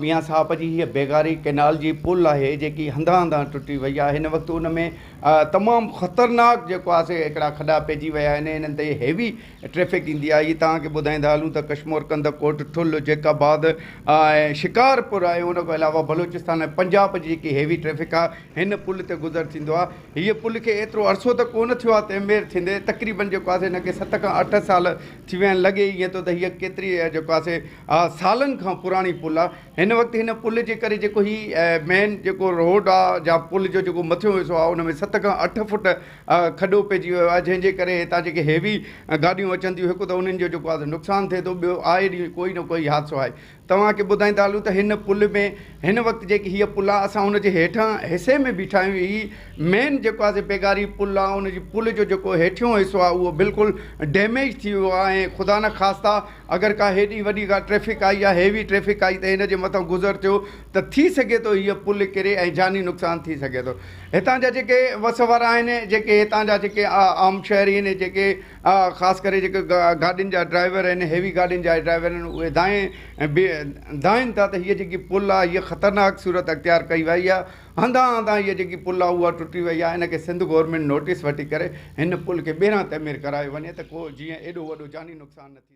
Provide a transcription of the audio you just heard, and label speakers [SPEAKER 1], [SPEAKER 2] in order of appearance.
[SPEAKER 1] ميان صاحب جي هيء بيگاري ڪئنال جي پل آهي جيڪي هنڌان هنڌان ٽٽي وئي آهي هن وقت ان ۾ تمام خطرناڪ جيڪو آهي سي هڪڙا کڏا پئجي ويا آهن انهن تي هيوي ٽريفڪ ايندي آهي هي توهان کي ٻڌائيندا هلون ته ڪشمور ڪنڌ ڪوٽ ٺل جيڪب آباد ۽ شڪارپور ۽ ان کان علاوه بلوچستان ۽ پنجاب جي جيڪي هيوي ٽريفڪ آهي هن پل تي گذر ٿيندو آهي هيء پل کي ايترو عرصو ته ڪونه ٿيو آهي تعمير ٿيندي تقريبن جيڪو آهي سي هن کي ست کان اٺ سال ٿي ويا آهن لڳي ائين ٿو ته هيء ڪيتري جيڪو آهي سي سالن کان پراڻي پل آ هن وقت هن پل جي ڪري جيڪو هي مين جيڪو روڊ آ جا پل جو جيڪو مٿيون حصو آ ان ۾ ست کان اٺ فوٽ کڏو پئجي ويو آ جنهن جي ڪري هتان جيڪي هيوي گاڏيون اچن ٿيون هڪ ته انهن جو جيڪو آ نقصان ٿئي ٿو ٻيو آئي ڏينهن ڪوئي نه ڪوئي حادثو آهي توهان کي ٻڌائيندا هلون ته هن پل ۾ هن وقت جيڪي هيء پل آ اسان ان جي هيٺان حصي ۾ بيٺا آهيون هي مين جيڪو آ سي بيگاري پل آ ان جي پل جو جيڪو هيٺيون حصو آ اهو بلڪل ڊيميج ٿي ويو آ ۽ خدا نخواسته اگر ڪا هيڏي وڏي ڪا ٽريفڪ آئي يا هيوي ٽريفڪ آئي ته هن جي مٿان گذر ٿيو ته ٿي سگهي ٿو هيء پل ڪري ۽ جاني نقصان ٿي سگهي ٿو. هتان جا جيڪي وس وارا آهن، جيڪي هتان جا جيڪي عام شهري آهن، جيڪي خاص ڪري جيڪي گاڏين جا ڊرائيور آهن، هيوي گاڏين جا ڊرائيور آهن، اهي دانهين به دانهين ٿا ته هيء جيڪي پل آهي، هيء خطرناڪ صورت اختيار ڪئي وئي آهي. هنڌان هنڌان هيء جيڪي پل آهي اها ٽٽي وئي آهي، ان کي سنڌ گورنمينٽ نوٽيس وٺي ڪري هن پل کي ٻيهران تعمير ڪرايو وڃي ته ڪو جيئن ايڏو وڏو جاني نقصان نه ٿي سگهي.